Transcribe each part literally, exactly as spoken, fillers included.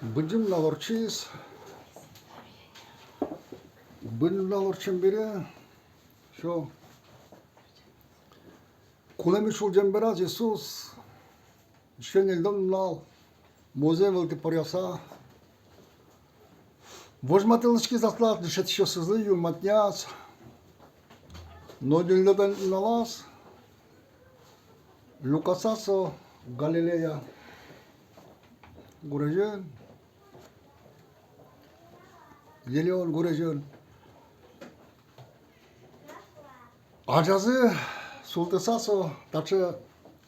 Быдӟым нунал ортчиз. Быдӟым нунал ортчем бере, со кулэмысь улӟем бераз Иисус, ещё ньыльдон нунал музъем вылтӥ поръяса, возьматылӥськиз аслаз дышетскисьёсызлы юнматъяз. Но ньыльдон нуналаз люкаса со Галилея гурезьын, Елеон гурезьын. Азязы султыса со таӵе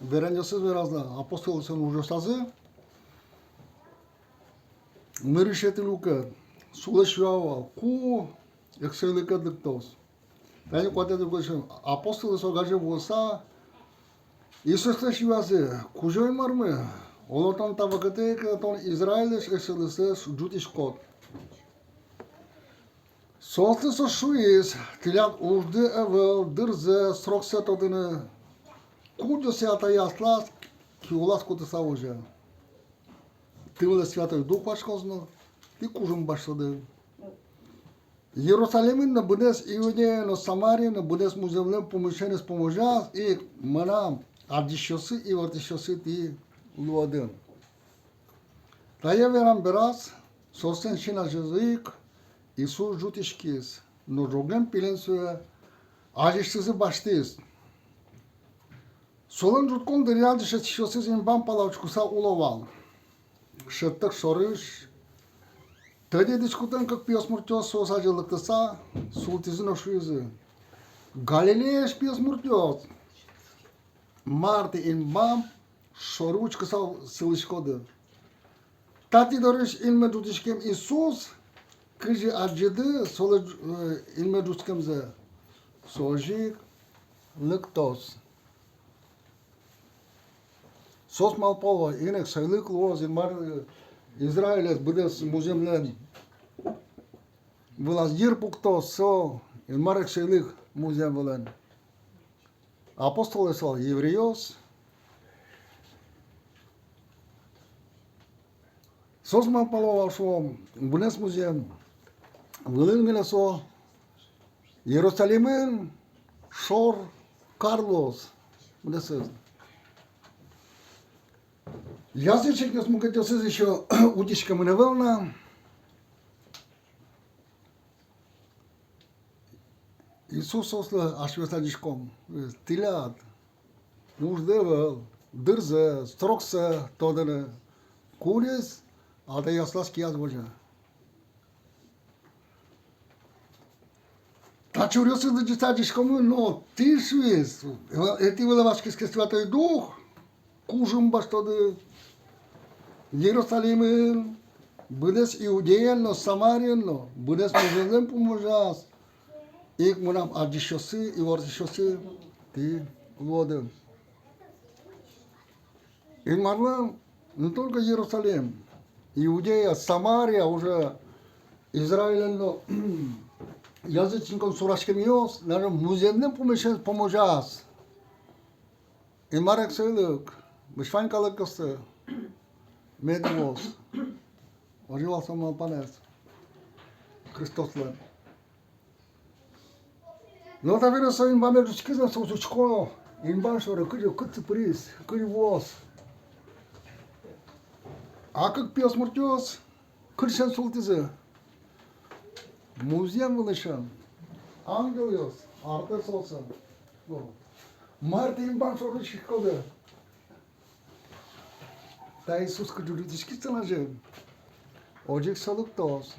веранъёсыз вераз на, Апостолъёслэн ужъёсазы, нырысетӥ люкет, сюлэсь юа вал: ку эксэйлыкед лыктоз? Тани куатетӥ люкетын апостолъёс огазе вуыса Иисуслэсь юазы: Кузё-Инмармы, оло, тон та вакытэ ик, э, тон Израильлэсь эксэйлыксэс ӝутӥськод. Соослы со шуиз: тӥляд ужды ӧвӧл дырзэ, сроксэ тодыны, кудъёсыз Атае аслаз ки улаз кутыса возе. Тӥ вылэ Святой Дух васькоз но, тӥ кужым басьтоды. Иерусалимын но, быдэс Иудеяын но, Самариын но, быдэс музъемлэн пумысеныз пумозяз ик мынам адӟисьёсы, ивортӥсьёсы тӥ луоды. Тае верам бераз соослэн син азязы ик Иисус ӝутӥськиз но ӝоген пилен сое азьысьтызы басьтӥз. Солэн ӝуткон дыръяз дышетскисьёсыз инбам пала учкыса уло вал. Шӧдтэк шорысь тӧдьы дӥськутэн кык пиосмуртъёс соос азьын лыктыса султӥзы но шуизы: Галилеяысь пиосмуртъёс, мар тӥ инбам шоры учкыса сылӥськоды? Та тӥ дорысь инме ӝутӥськем Иисус, кызьы адӟиды солэсь, э, инме ӝутскемзэ, со озьы ик лыктоз. Соос малпало: ин эксэйлык луоз, Инмар, э, Израильлэсь быдэс музъемлэн вылаз йыр пуктоз, со Инмар эксэйлык музъем вылын. Апостолъёс вал еврейёс. Соос малпало вал, шуом, быдэс музъем вылын гинэ со Иерусалимын шор кар луоз. Быдэсэз. Язычникъёс мукетъёсыз ещё утиськемын ӧвӧл на. Иисус соослы асьмеос адӟиськом: тӥляд ужды ӧвӧл дырзэ, сроксэ тодыны, кудӥз Атае аслаз кияз возе. Та чуръёсыз лыдӟыса адӟиськомы, но тӥ, шуиз, э, тӥ вылэ васькиз ке Святой Дух, кужым басьтоды Иерусалимын, быдэс Иудеяын но, Самариын но, быдэс музъемлэн пумозяз ик мынам адӟисьёсы, ивортӥсьёсы тӥ луоды. Инмарлэн не только Иерусалим, Иудея, Самария, уже Израильлэн но язычникъёслэн сураськемъёс, даже музъемлэн пумысеныз пумозяз Инмар эксэйлык вань калыкъёсты мед вуоз. Озьы вал со малпанэз Христослэн. Но табере со инбаме ӝутскиз но, соос учко инбам шоры, кызьы, кытчы пыриз, кызьы вуоз. А кык пиосмуртъёс кытысен султӥзы? Музъем вылысен. Ангелъёс артэ соосын. О. Мар тӥ инбам шоры учкиськоды? Та Иисус кызьы ӝутӥськиз тӥ азьын, озьы ик со лыктоз.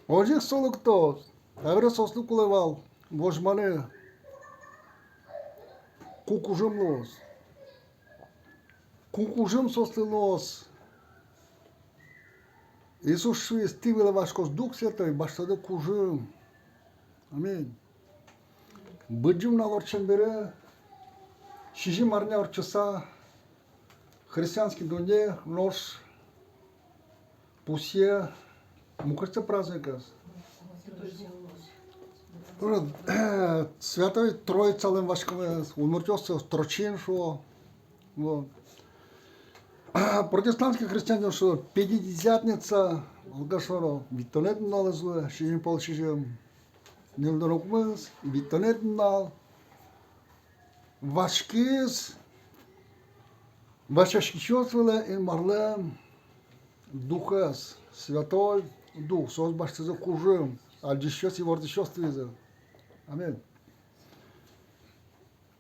Озьы ик со лыктоз. Табере соослы кулэ вал возьманы, ку кужым луоз. Ку кужым соослы луоз. Иисус шуиз: тӥ вылэ васькоз Дух Святой, басьтоды кужым. Аминь. Быдӟым нунал ортчем бере, сизьым арня ортчыса, христианский дунне нош пусъе мукетсэ праздникез. Святой Троицалэн васькемез, удмуртъёс Трочин шуо. Вот. Протестантский христианин шуэ: Пятидесятница, алга шоро, витьтонэтӥ нуналэз луэ, сизьым пол сизьым. Ньыльдон укмыс, витьтонэтӥ нунал. Васькиз, васькисьёс вылэ Инмарлэн Духез, Святой Дух, соос басьтӥзы кужым, адӟисьёс, ивортӥсьёс луизы. Аминь.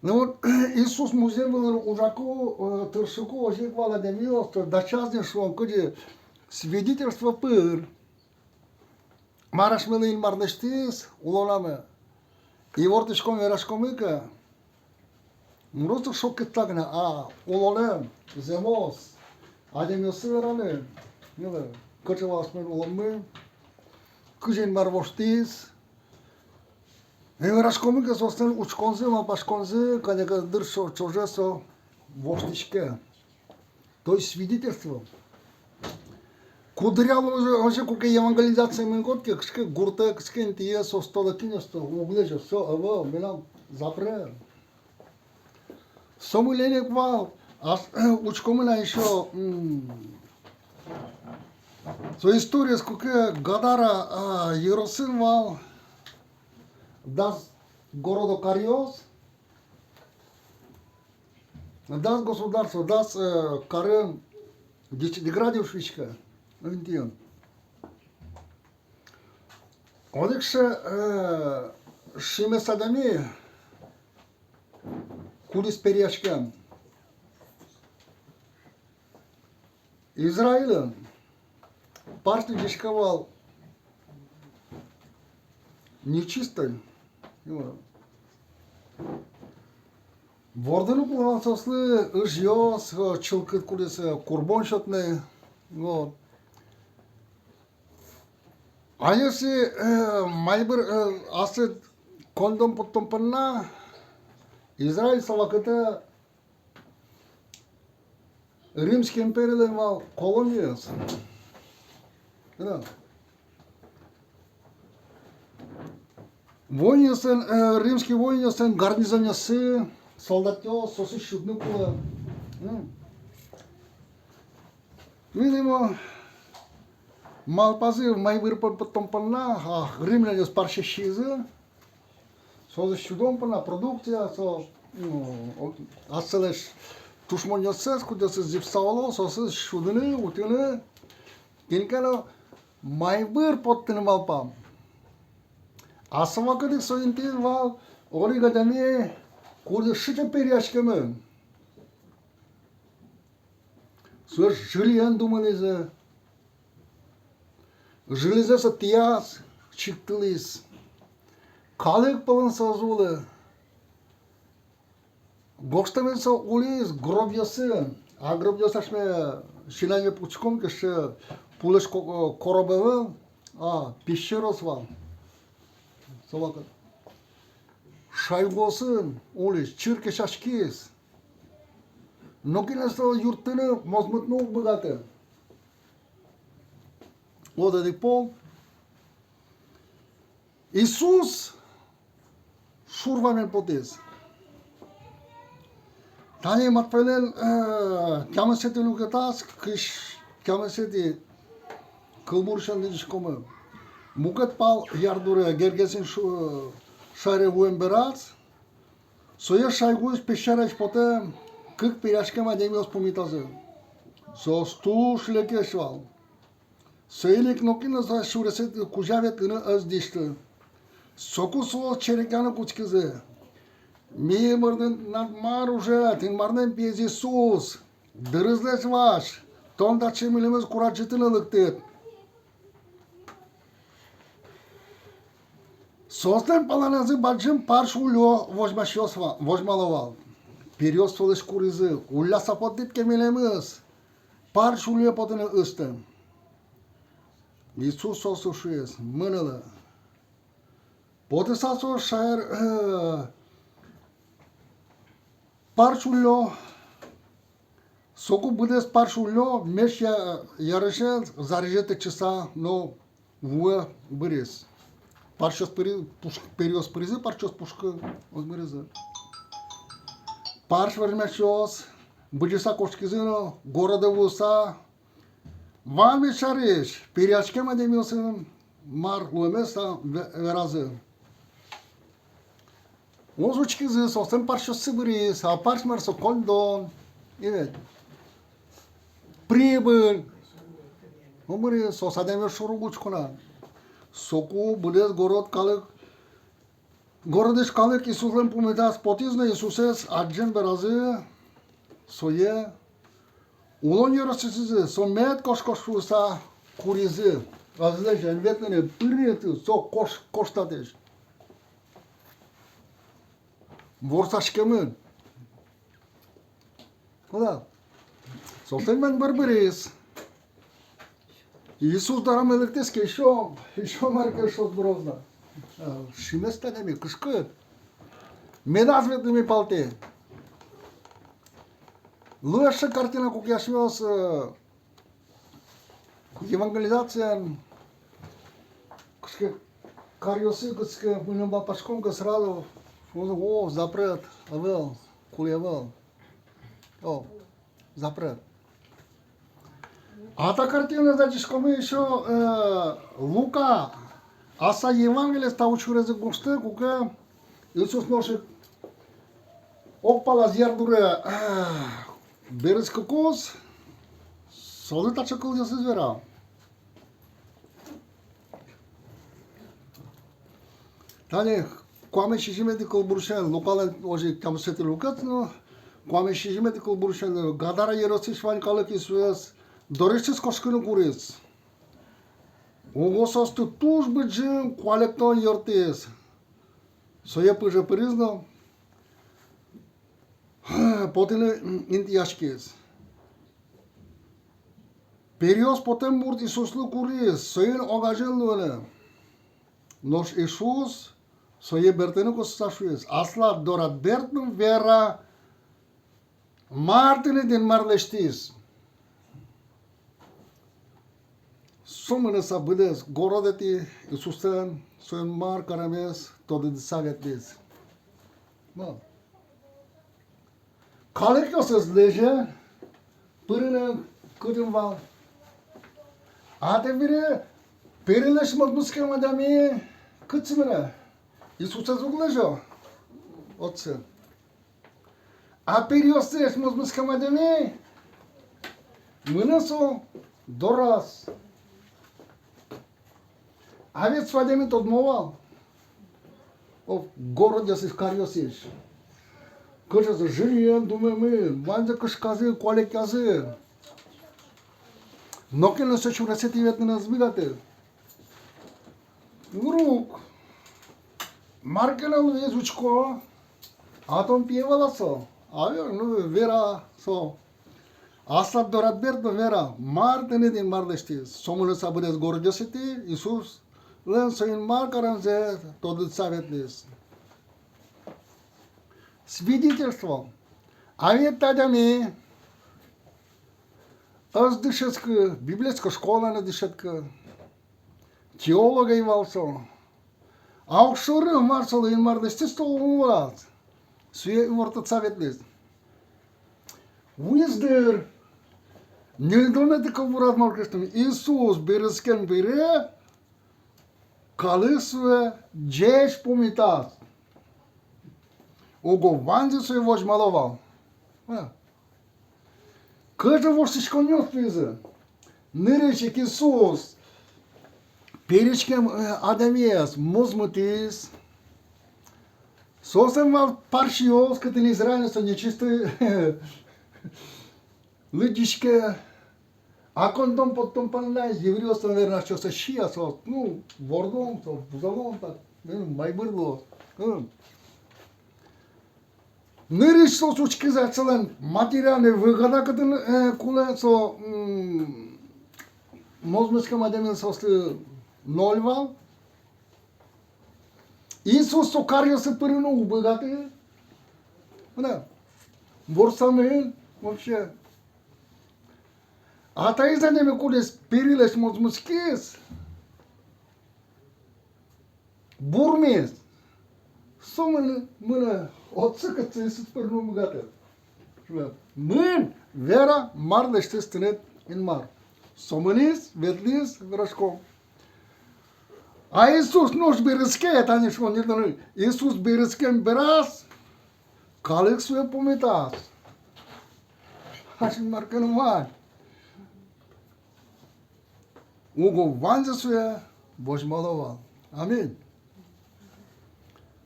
Ну вот, Иисус музъем вылын ужаку, э, тыршыку озьы ик вал адямиос, то дасяз ни шуом, кызьы свидетельство пыр. Мар асьмелы Инмар лэсьтӥз улонамы. Ивортӥськом, вераськом ик, э, мурозы шоккытса гинэ, а улонэн зэмос адямиослы вераны, нилы, кыӵе вал асьмелэн улонмы, кызьы Инмар воштӥз. Вераськом ик, соослэн учконзы, малпаськонзы кӧня ке дыр ӵо-, ӵоже со воштӥське. То есть свидетельство. Куддыръя озьы, озьы куке евангелизация мынӥськод ке, кыӵе ке гуртэ, кыӵе ке интые, соос тодо, кинъёс со, уг лэзё, со ӧвӧл, милям запрет. Со милемлы ик вал, ас-, учкомы на ещё, м, со историез, куке Гадара, а, ёросын вал дас городо каръёс, дас государство, дас, э, карын десятиградие шуиське, ну, интыын. Одӥг сыӵе, э, шимес адями кудӥз перияськем. Израильын парсь лыдӟиське вал нечистой. Вордыны кулэ вал соослы ыжъёс, э, чылкыт, кудӥз, э, курбон сётыны. Вот. А если, э, майбыр, э, аслыд коньдон поттон понна Израиль со вакытэ Римский империлэн вал колониез. Да. Воинъёслэн, э, римский воинъёслэн гарнизонъёссы, солдатъёс, соосыз сюдыны кулэ. М. Милемлы малпазы, майбыр пон-, поттон понна, а, римлянъёс парсь сиизы, соосыз сюдон понна, продукция, со, ну, о-, асьсэлэсь тушмонъёссэс, кудъёсыз зӥбыса уло, соосыз сюдыны, утьыны, кин ке но майбыр поттыны малпам. А со вакытэ ик со интыын вал одӥг адями, кудӥз сыӵе перияськемын. Со жильыен думылӥз. Жильызэ со тӥяз, чигтылӥз. Калык пӧлын со ӧз улы. Гожтэмын, со улӥз гробъёсын. А гробъёс асьме син азьме пукиськом ке, сыӵе пулэсь ко-, коробэ ӧвӧл, а пещераос вал. Со вакытэ шайгуосын улӥз, чыр кесяськиз. Нокин но со юрттыны, мозмытыны уг быгаты. Вот это пол. Иисус шур вамен потӥз. Тани Матфейлэн, э, тямысэтӥ люкетаз, кызь тямысэтӥ кылбурысен лыдӟиськомы. Мукет пал ярдуре, Гергесин шу-, шаере вуэм бераз, сое шайгуысь пещераысь потэм кык перияськем адямиос пумитазы. Соос туж лекесь вал. Соин ик нокин но со сюресэз кузя ветлыны ӧз дӥсьты. Соку соос черекъяны кутскизы: «Ми мырдын тынад мар ужед, Инмарлэн пиез Иисус? Дырызлэсь вазь, тон татчы милемыз курадӟытыны лыктӥд». Соослэн паланазы бадӟым парсь уллё возьмасьёс ва-, возьмало вал. Периос солэсь куризы: «Улляса поттӥд ке милемыз, парсь уллё потыны ысты». Иисус соослы шуиз: «Мынэлэ». Потыса соос шаер, э, парсь уллё, соку быдэс парсь уллё меӵ я-, ярысен зарезе тэтчыса но вуэ быриз. Парсьёс пыри-, пуш-, периос пыризы, парсьёс пушкы озьы быризы. Парсь возьмасьёс быдӟыса кошкизы но, городэ вуыса, ваньмыз сярысь, периськем адямиосын мар луэмез та ве-, веразы. Соос учкизы, соослэн парсьёссы быриз, а парсь мар со? Коньдон. И ведь прибыль. Ну, быриз, соос адямиос шоры уг учко на. Соку быдэс город калык, городысь калык Иисуслэн пумитаз потӥз но Иисусэз адӟем беразы сое улон ёросысьтызы, со мед кошкоз шуыса куризы. Азьлэсь эн ветлыны, пырыны со кош-, кошкатӥсь. Ворсаськемын. Куда? Соослэн мар быриз. Иисус дорамы лыктӥз ке, ещё, ещё мар ке шуоз быроз на. А, шимес адями, кышкыт. Медаз ветлы ми палтэ. Луэ эшшо картина, куке асьмеос, э, евангелизациын кыӵе ке каръёсы кытчы ке мынэм малпаськом ке, сразу: о, запрет, ӧвӧл, кулэ ӧвӧл. О, запрет. А та картинаез адӟиськомы ещё, э, Лука. Аслаз Евангелиез та учырез гожтэ, куке Иисус нош ик ог палаз яр дуре, э, берытскыкуз, солы таӵе кылъёсыз вера. Тани куамын сизьыметӥ кылбурысен, Лукалэн озьы ик тямысэтӥ люкет но, куамын сизьыметӥ кылбурысен: Гадара ёросысь вань калык Иисусэз дорысьтыз кошкыны куриз. Уго соосты туж быдӟым куалектон ёртӥз. Сое пыже пыриз но потыны интыяськиз. Периос потэм мурт Иисуслы куриз соин огазьын луыны. Нош Иисус сое бертыны косыса шуиз: аслад дорад бертыны, вера, мар тыныд Инмар лэсьтӥз. Со мыныса быдэс городэтӥ Иисуслэн со Инмар каремез тодытыса ветлӥз. Но калыкъёсыз лэзе, пырыны кытын вал. А табере перилэсь мозмытскем адями кытчы мынэ? Иисусэз уг лэзё отчы. А периослэсь мозмытскем адями мынэ со дораз. А ведь со адями тодмо вал. О, городъёсысь, каръёсысь. Кыӵе со жильыен думемын, ваньзэ кышказы, куалекъязы. Нокин но со сюресэтӥ ветлыны ӧз быгаты. Вдруг мар ке но луиз, учко, а тон пие вал-а со? А ве-, ну, вера со. Аслад дорад бертыны, вера, мар тыныд Инмар лэсьтӥз. Со мыныса быдэс городъёсэтӥ Иисуслэн со Инмар каремзэ тодытыса ветлӥз. Свидетельство. А ведь та адями ӧз дышетскы, библейской школаын ӧз дышетскы, теолог ӧй вал со. А огшоры мар солы Инмар лэсьтӥз, со улон вылаз сое ивортыса ветлӥз. Вуиз дыр. Ньыльдонэтӥ кылбураз мар гожтэмын: Иисус берытскем бере калык сое ӟеч пумитаз. Уго ваньзы сое возьмало вал. А. Кыӵе воштӥськонъёс луизы. Нырысь ик Иисус периськем, э, адямиез мозмытӥз. Соослэн вал парсьёс, кытын Израильын со нечистой лыдӟиське. А коньдон поттон понна еврейёс, наверно, асьсэос сиё, соос, ну, вордон, соос вузалон, так, ну, майбыр луоз. М. Нырысь соос учкизы, асьсэлэн материальной выгода кытын, э, кулэ, со, м, мозмытскем адямилэн соослы ноль вал. Иисус со каръёсы пырыны уг быгаты. Мынэ, ворсамын вообще. А таиз адями, кудӥз перилэсь мозмытскиз, бурмиз, со мынэ, мынэ отчы, кытчы Иисус пырыны уг быгаты. Шуэ: Мын вера, мар лэсьтӥз тыныд Инмар. Со мынӥз, ветлӥз, вераськом. А Иисус нош берытске, тани шуом, ньыльдон, Иисус берытскем бераз, калык сое пумитаз. Ачим мар ке но вань. Уго ваньзы сое возьмало вал. Аминь.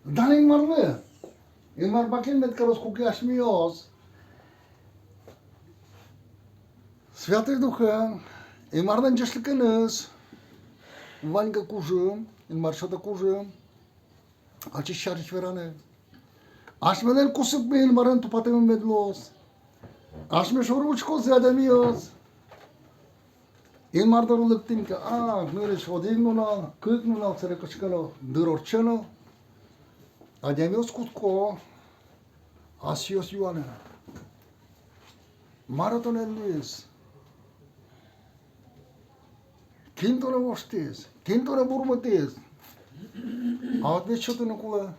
Дан Инмарлы. Инмар бакель мед кароз, куке асьмеос Святой Духен, Инмарлэн ӟечлыкеныз, вань ке кужым, Инмар сётэ кужым, ачиз сярысь вераны. Асьмелэн кусыпмы Инмарен тупатэммы мед луоз. Асьме шоры учкозы адямиос. Инмар доры лыктӥм ке, а, нырысь одӥг нунал, кык нунал, сэре кыӵе ке но дыр ортче но, адямиос кутско асьсэос юаны. Мар тонэн луиз? Кин тонэ воштӥз? Кин тонэ бурмытӥз? А ответ сётыны кулэ.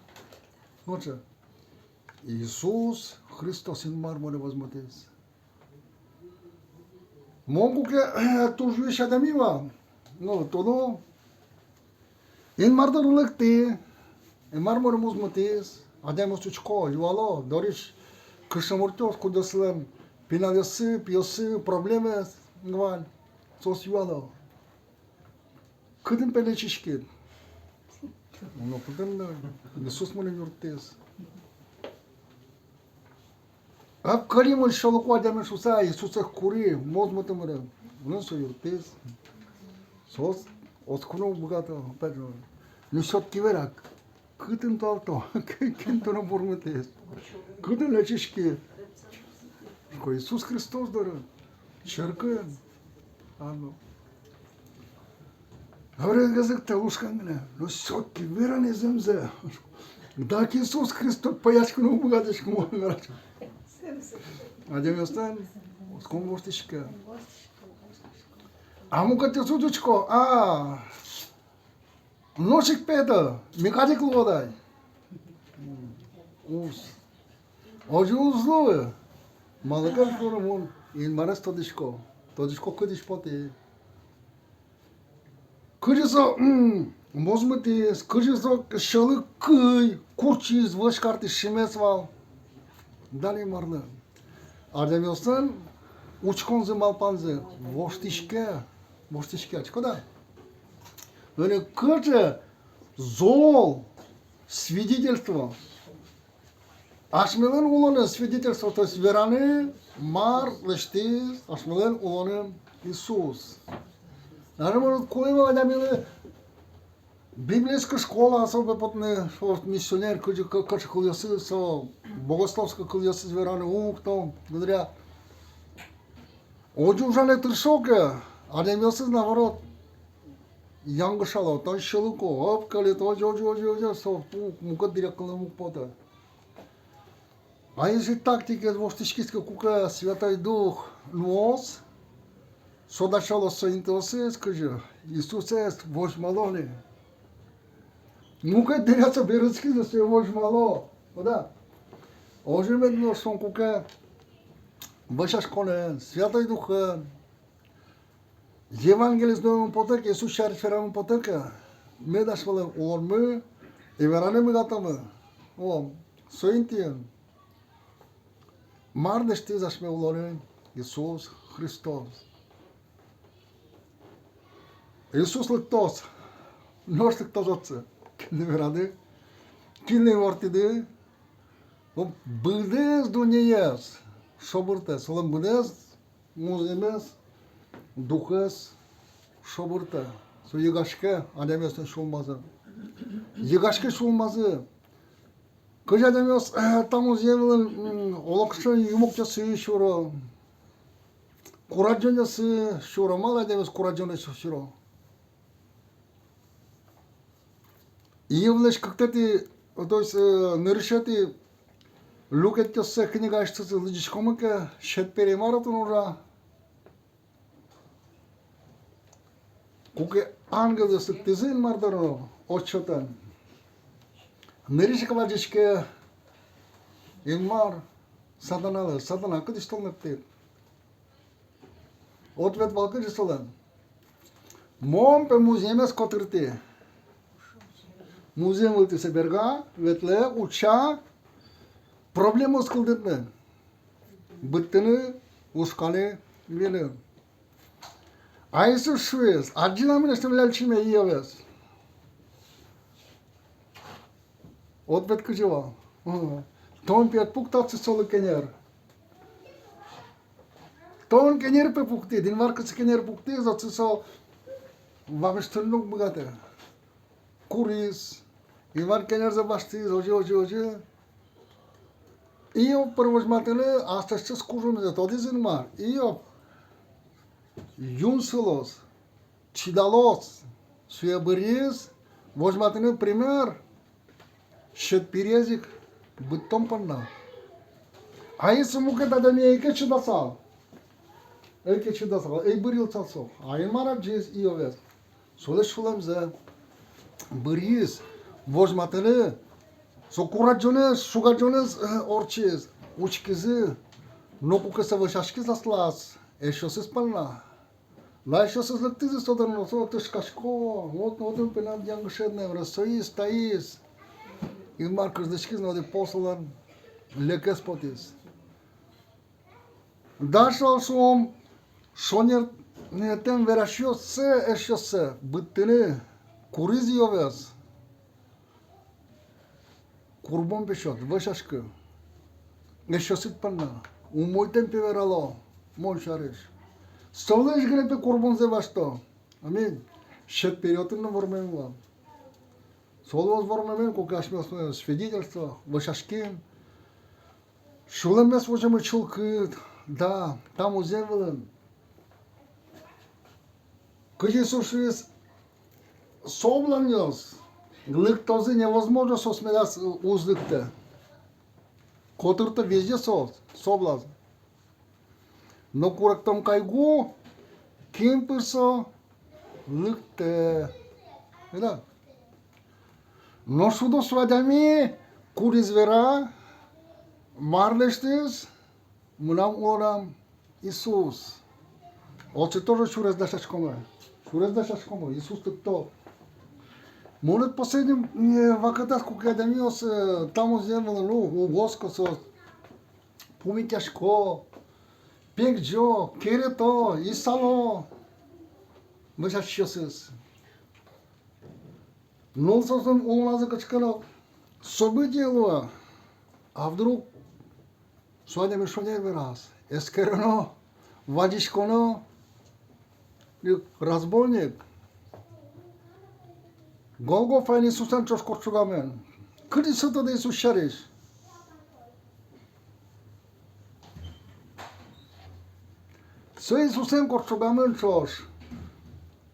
Лучше. Иисус Христос, Инмар монэ возьматӥз. Мон куке туж весь адями вал. Ну, тодо. Инмар доры лыктӥ, Инмар монэ возьматӥз, адямиос учко, юало, дорысь кышномуртъёс, кудъёсызлэн пиналъёссы, пиоссы, проблемаос вань, соос юало. Кытын, пе, лэчиськид? Мон но кытын но, Иисус монэ юрттӥз. А кӧня мон сьӧлыко адями шуса, Иисусэз кури, возьматэ мыным. Мыным со юрттӥз. Соос оскыны уг быгато, опять же. Но всё-таки вера, кытын тон, кин, кин тонэ бурмытӥз? Кытын лэчиськид? Шуко, Иисус Христос дорын, черкын. А ну. Говорю, язык-то лушкан гинэ, но всё-таки вераны зэмзэ. Дак Иисус Христос пӧяськыны уг быгатӥськы мон, говорю. Адямиослэн оскон воштӥське. А мукетъёсыз учко, а, нош ик, пе, та, ми кадь ик луод ай. Уз. Озьы уз луы. Малы ке шуоно, мон Инмарез тодӥсько. Тодӥсько, кытысь потӥ. Кызьы со, м, возьматӥз, кызьы со сьӧлык кый куртчиз, вӧсь кариз, шимес вал. Дан Инмарлы. Адямиослэн учконзы, малпанзы воштӥське, воштӥське, учко да. Ӧні кыӵе зол свидетельство. Асьмелэн улонын свидетельство, то есть вераны, мар лэсьтӥз асьмелэн улонын Иисус. Даже, может, кулэ вал адямилы библейской школаосы, пе, потыны, что вот миссионер, кызьы, кы-, кыӵе кылъёсыз, со богословской кылъёсыз вераны, уг, там, говоря. Озьы ужаны тыршо ке, адямиосыз, наоборот, янгышало, тон сьӧлыко, ӧпкелыт, озьы, озьы, озьы, озьы, со пу-, мукет дыръя кылэм уг поты. А если тактикаез воштӥськиз ке, куке Святой Дух нуоз, со дасялоз со интыосыз, кызьы Иисусэз возьмало ни. Мукет дыръя со берытскиз но сое возьмало. О да. Озьы мед луоз со, куке вӧсяськонэн, Святой Духен, Евангелиез нуэммы потэ ке, Иисус сярысь верамы потэ ке, мед асьмелэн улонмы, и вераны быгатомы. О, со интыын, мар лэсьтӥз асьме улонын Иисус Христос. Иисус лыктоз, нош лыктоз отчы. Кинлы верады, кинлы ивортӥды, о, быдэс дуннеез шобыртэ, солэн быдэс музъемез, духез шобыртэ. Со йыгаське адямиослэн сюлмазы. Йыгаське сюлмазы. Кызьы адямиос, э, та музъемлэн, м, олокыӵе юмокъёсыз сюро, курадӟонъёсыз сюро, малы адямиос курадӟонъёсыз сюро. Иовлэсь кыктэтӥ, то есть, э, нырысетӥ люкетъёссэ книгаысьтыз лыдӟиськомы ке, сьӧд пере мар отын ужа. Куке ангелъёс лыктӥзы Инмар доры отчётэн, нырысь ик вазиське Инмар, сатаналы: «Сатана, кытысь тон лыктӥд?» Ответ вал кызьы солэн: «Мон, пе, музъемез котыртӥ». Музъем вылтӥ со берга, ветлэ, утча, проблемаос кылдытыны, быдтыны, лушканы, виыны. А Иисус шуиз: «Адӟид-а мынэсьтым ляльчиме, Иовез?» Ответ кызьы вал: «Тон, пе, ӧд пуктад сысолы кенер. Тон кенер, пе, пуктӥд, Инмар кыӵе кенер пуктӥз, отчы со вамыштыны уг быгаты. Куриз, Инмар кенерзэ басьтӥз, озьы, озьы, озьы». Иов пыр возьматыны аслэсьтыз кужымзэ тодӥз Инмар. Иов юн сылоз, чидалоз, сое быръиз возьматыны пример сьӧд пириез ик быдтон понна. А если мукет адями ӧй ке чидасал, ӧй ке чидасал, ӧй быръылсал со, а Инмар адӟиз Иовез, солэсь сюлэмзэ, быръиз возьматыны, со курадӟонэз, шугадӟонэз, э, ортчиз, учкизы, но куке со вӧсяськиз аслаз эшъёсыз понна. Лэсьтӥсьёсыз лыктӥзы со доры но, со тышкасько: «Вот, вот отын, пе, мынам янгышед номыр, соиз, таиз». Инмар кырӟаськиз но, одӥг пол солэн лекез потӥз. Дальше вал, шуом, шонертэм верасьёссэ, эшъёссэ быдтыны, куриз Иовез. Курбон, пе, сёт, вӧсяськы. Эшъёсыд понна. Умойтэм, пе, верало мон сярысь. Солэсь гинэ, пе, курбонзэ басьто. Аминь. Сьӧд пири отын но вормемын вал. Со луоз вормемын, куке асьмеос свидетельство, вӧсяським. Сюлэммес возьмамы чылкыт, да, та музъем вылын. Кызьы Иисус шуиз, собранъёс лыктозы, невозможно соос медаз, э, уз лыктэ. Котырто везде соос, соблазн. Но куректон кайгу, кин пыр со лыктэ. Ӧвӧл-а? Но шудо со адями, кудӥз вера, мар лэсьтӥз мынам улонам Иисус. Отчы тоже сюрес дасяськомы. Сюрес дасяськомы, Иисус лыкто. Мон ӧд последним, э, вакытаз, куке адямиос, э, та музъем вылын, ну, уг оско соос, пумитъясько, пегӟо, керето, исало вӧсяськисьёсыз. Ну, соослэн улоназы кыӵе ке но событие луэ, а вдруг со адями шонер вераз, эскероно, вазиськоно, и разбойник Голгофаын Иисусэн ӵош кортчогамын. Кытысь со тодэ Иисус сярысь? Со Иисусэн кортчогамын ӵош.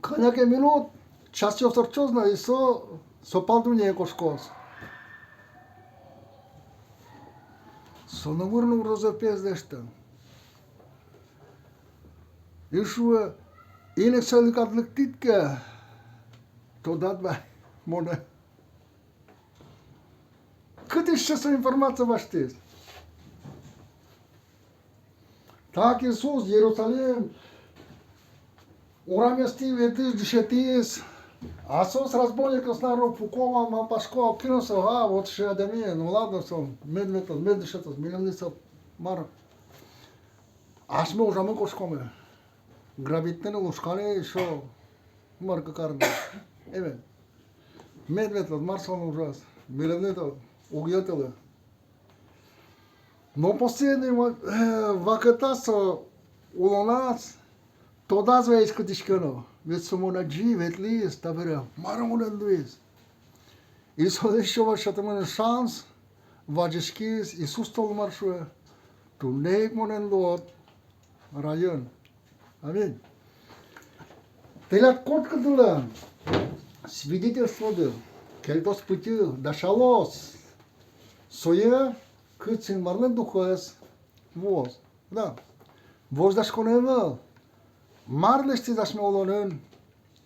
Кӧня ке минут, часъёс ортчоз но, и со, со пал дуннее кошкоз. Со номыр но уг розьпе ӧз лэсьты. И шуэ: «Инэсэлыкад лыктӥд ке, тодад вай монэ». Кытысь со информация басьтӥз? Так Иисус Иерусалим урамъёстӥ ветлӥз, дышетӥз. А соос, разбойникъёс, наверно, пуко вал, малпасько: «Кин со, а, вот сыӵе адями, ну ладно, со мед ветлоз, мед дышетоз, милемлы со мар, асьме ужамы кошкомы». Грабить карыны, лушканы, ещё мар ке карыны. Эвӧл. Мед ветлоз, мар солэн ужаз. Милемлы-то уг йӧтылы. Но последний ва-, э, вакытаз со улоназ тодаз ваиз кытысь ке но. Ведь со мон адӟи, ветлӥз, табере мар монэн луиз? И солэсь ещё вал сётэмын шанс, вазиськиз, Иисус толмар шуэ: «Туннэ ик монэн луод райын». Аминь. Тӥляд котькудӥзлэн свидетельстводы кельтоз пытьы, дасялоз сое, кытысь Инмарлэн Духез вуоз. Да. Возьдаськон ӧвӧл. Мар лэсьтӥз асьме улонын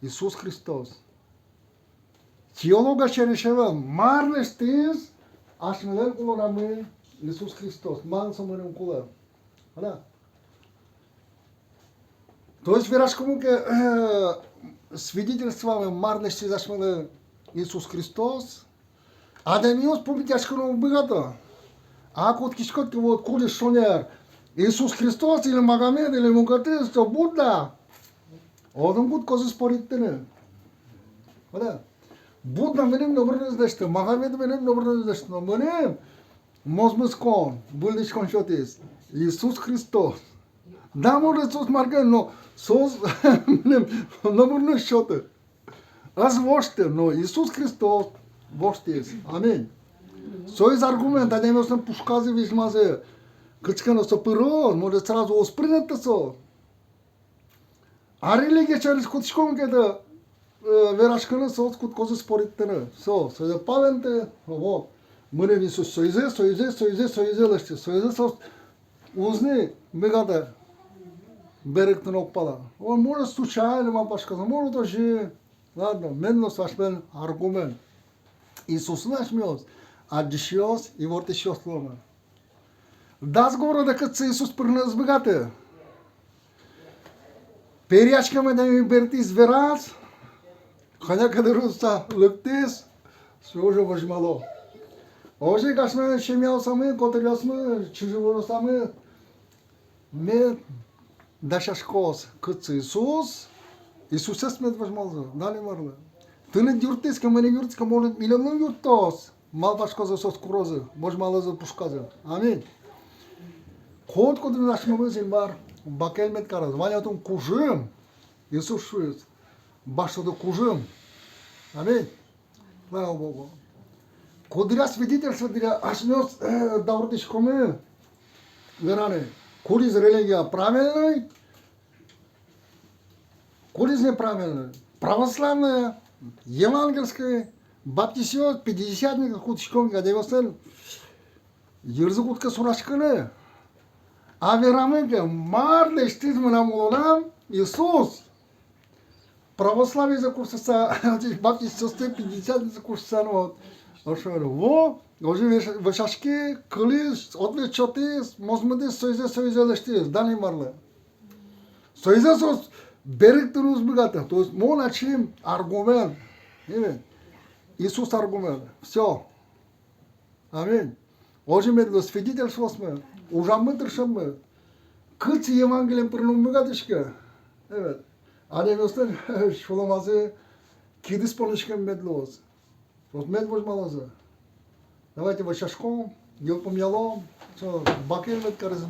Иисус Христос? Теология сярысь ӧвӧл, мар лэсьтӥз асьмелэн улонамы Иисус Христос, малы со мыным кулэ. Ала? То есть вераськом ке, э, свидетельствоме, мар лэсьтӥз асьмелы Иисус Христос, адямиос пумитъяськыны уг быгато. А кутскиськод ке, вот, кудӥз шонер: Иисус Христос или Магомед, или мукетыз, то Будда. Отын кутскозы спорить карыны. Ала? Будда мыным номыр но уз лэсьты, Магомед мыным номыр но уз лэсьты, но мыным мозмытскон, выльдӥськон сётӥз Иисус Христос. Да, может, соос мар ке но, соос мыным номыр но уз сёты. Ӧз воштэ, но Иисус Христос воштӥз. Аминь. Соиз аргумент, адямиослэн пушказы, визьмазы кытчы ке но со пыроз, может, сразу уз пырнэты со. А религия сярысь кутскиськом ке, э, вераськыны, соос кутскозы спорить карыны. Со, соизэ палэнты, вот. Мыным Иисус соизэ, соизэ, соизэ, соизэ лэсьтӥз, соизэ соос уз ни быгатэ берыктыны огпала. О, может, случайно малпасько, может, озьы. Ладно, мед луоз асьмелэн аргумент. Иисуслы асьмеос адӟисьёс, ивортӥсьёс луомы. Дас городэ, кытчы Иисус пырыны ӧз быгаты. Перияськем адями бертӥз, вераз, кӧня ке дыр ужаса лыктӥз, со уже возьмало. Озьы ик асьмелэн семьяосамы, котыръёсмы, чыжы-выжыосамы мед дасяськоз, кытчы Иисус, Иисусэз мед возьмалозы, дан Инмарлы. Тыныд юрттӥз ке, мыным юрттӥз ке, может, милемлы но юрттоз. Малпаськозы соос курозы, возьмалозы пушказы. Аминь. Котькудӥз асьмемыз Инмар бакель мед кароз. Вань отын кужым, Иисус шуиз, басьтоды кужым. Аминь. Слава Богу. Куддыръя свидетельство дыръя асьмеос, э, дауртӥськомы вераны, кудӥз религия правильной, кудӥз неправильной. Православная, евангельской, баптистъёс, пятидесятникъёс кутском ке, адямиослэн йырзы кутске сураськыны. А верамы ке, мар лэсьтӥз мынам улонам Иисус. Православиезэ курсыса, баптистъёсты, пятидесятникъёсты курсыса, ну вот. Ошо, во, озьы вӧсь-, вӧсяськи, кылӥз, ответ сётӥз, мозмытӥз, соизэ, соизэ лэсьтӥз, дан Инмарлы. Соизэ соос берыктыны уз быгаты. То есть мон ачим аргумент. Именно. Иисус аргумент. Всё. Аминь. Озьы мед луоз свидетельствоосмы, ужаммы, тыршеммы. Кытчы Евангелиен пырыны ум быгатӥське, э, адямиослэн сюлэмазы кидыс понӥськем мед луоз. Вот мед возьмалозы. Давайте вӧсяськом, йылпумъялом, со бакель мед карозы.